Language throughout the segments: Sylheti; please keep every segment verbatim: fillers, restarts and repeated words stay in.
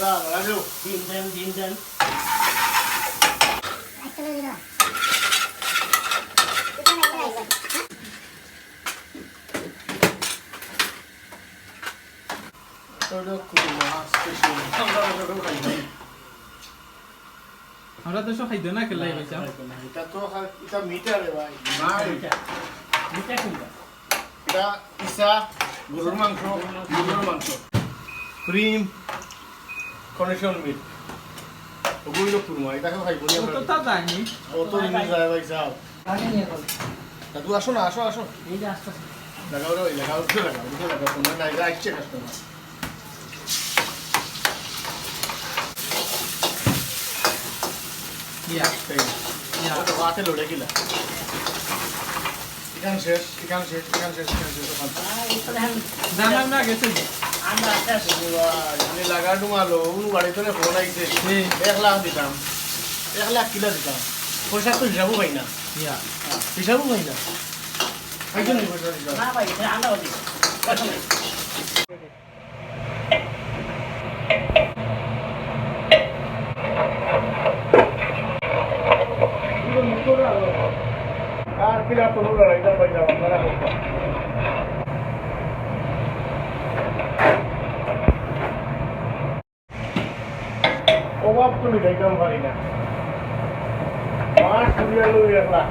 ডিম দেন, ডিম দেন। ওটা খুব মাছ special। আমরা তো সব খাইতো না, কেলাই কইতাম। এটা তো খা-, এটা মিঠা রে ভাই। না, মিঠা। মিঠা কোনটা? এটা ইসা, গরুর মাংস, গরুর মাংস। Cream, condition milk। ওগুলো কুরমা, এটা কেউ খাইবো না। অতটা যায়নি। অত জিনিস যায় ভাই, যাও। দাদু, আসো না, আসো, আসো। এই যে আসতেছে। লাগাও রে, ওই লাগাও, উঠে লাগাও, উঠে লাগাও, তোমরা নাই, আইছে customer। ইয়া। এই, ইয়া। ও তো হাতে লড়ে গেলা। এখান শেষ, এখান শেষ, এখান শেষ, এখান শেষ, ওখান। জানার না গেছে যে। আমি লাগা ডুমালো, উনি বাড়ি থেকে ফোন আইছে। হুম। এক লাখ দিতাম, এক লাখ কিলা দিতাম। পয়সা তো হিসাবও পাই না। ইয়া। হিসাবও পাই না। একজন পয়সা দিতাম। না ভাই, এটা আমরা বাদে। আর কিলা তো লড়াই, এটা পাই না, আপনারা করবেন। অভাব তো মিটাইতাম পারি না। মাস দুই আলু এক লাখ।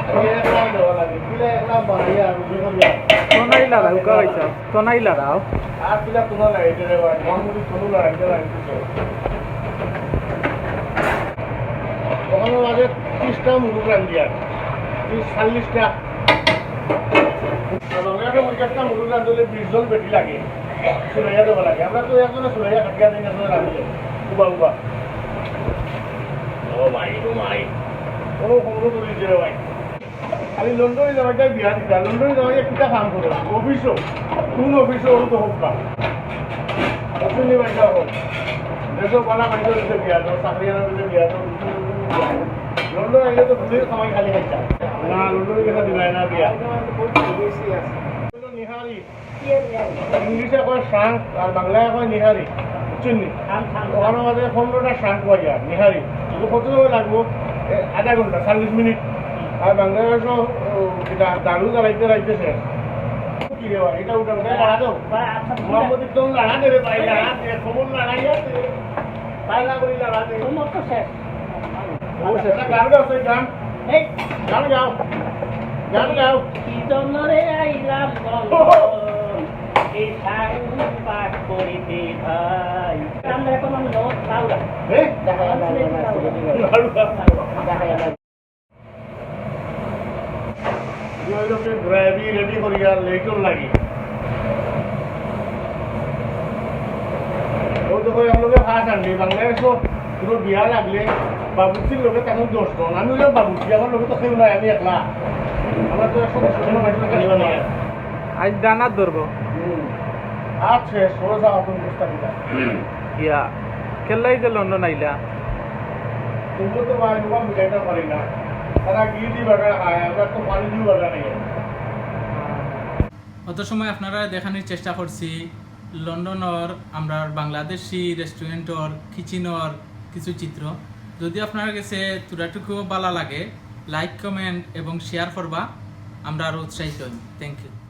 আমি এক লাখ দেওয়া লাগে। কিলা এক লাখ বাড়াইয়া আর উঠে করিয়া। তো নাই লাগাও, কা হইছে? তো নাই লাগাও। আর কিলা তোমার লাগে, এটা রে ভাই। মোহাম্মদী কোনো লড়াইতে লাগতেছে। ওখানে মাঝে ত্রিশটা মুরগ রান্ধিয়ার। ত্রিশ, চল্লিশটা। আর বাংলাদেশে পঞ্চাশটা মুরগ রান্ধলে বিশ জন বেটি লাগে। সুলাইয়া দেওয়া লাগে। আমরা তো একজনে সুলাইয়া কাটিয়া দিই না, একজনে রান্ধলে। উবা, উবা। ও ভাই, ও ভাই। ও, কমরো তুলি দিলে ভাই। খালি লন্ডনে যাওয়াটা বিয়া দিতা। লন্ডনে যাওয়া একটা কাম করো। অফিসও, কোন অফিসও ওর তো হোক না। অশ্বিনী ভাইটা হোক। দেশও বালা ভাইটা দিতে বিয়া দাও, চাকরি আনা দিতে বিয়া দাও। লন্ডন আইলে তো বুড়ির কামাই খালি খাইতা। না, লন্ডনে গেলে দিলাই না বিয়া। নিহারি। ইংলিশে কয় শাঙ্ক আর বাংলায় কয় নিহারি। বুঝছেন নি? ওখানে আমাদের পনেরোটা শাঙ্ক পাওয়া যায়, নিহারি। তো কত সময় লাগবো? এ, আধা ঘন্টা, চল্লিশ মিনিট। আর বাংলাদেশও, ও, কিতা, দারু জ্বালাইতে জ্বালাইতে শেষ। কি রে ভাই, এটা উঠা, উঠা, লাড়া দাও। মোহাম্মদ একদম লাড়া দে রে ভাই, লাড়া দে, খবর লাড়াই আছে। পায়লা করি লাড়া দে। তোমার তো শেষ। ও, শেষ। একটা গান গাও, সেই গান। এই। গান গাও। গান গাও। কি জন্য রে আইলাম বল? এই সাংবাদ করিতে ভাই। আমরা এখন আমি লোক পাউডার। এ? দেখা গেল, দেখা গেল। দেখা গেল। ওই লোকে গ্রেভি রেডি করি আর লেটর লাগি। ও তো কই, আমরা ফাঁস আনলি, বাংলাদেশও পুরো বিয়া লাগলে বাবুর্চির লোকে তখন দশ জন। আমি হইলাম বাবুর্চি, আমার লোকে তো কেউ নাই, আমি একলা। আমরা তো একশো দেড়শো জন মানুষ খালি বানাই। আজ ডানাত ধরবো। হুম। আচ্ছা, সরে যাও, এখন বুঝতে পারি। ইয়া, কেলাই যে লন্ডন আইলা? তুমরা তো ভাই, তোমার বুঝাইতে পারি না। তারা ঘি দি বাটা খায়, আমরা তো পানি দি বাটা খাই। অত সময় আপনারা দেখানোর চেষ্টা করছি লন্ডনর আমরার বাংলাদেশি রেস্টুরেন্টর কিচেনর কিছু চিত্র। যদি আপনার কাছে থুড়াটুকুও ভালা লাগে, লাইক, কমেন্ট এবং শেয়ার করবা, আমরা আরও উৎসাহিত হইম। Thank you.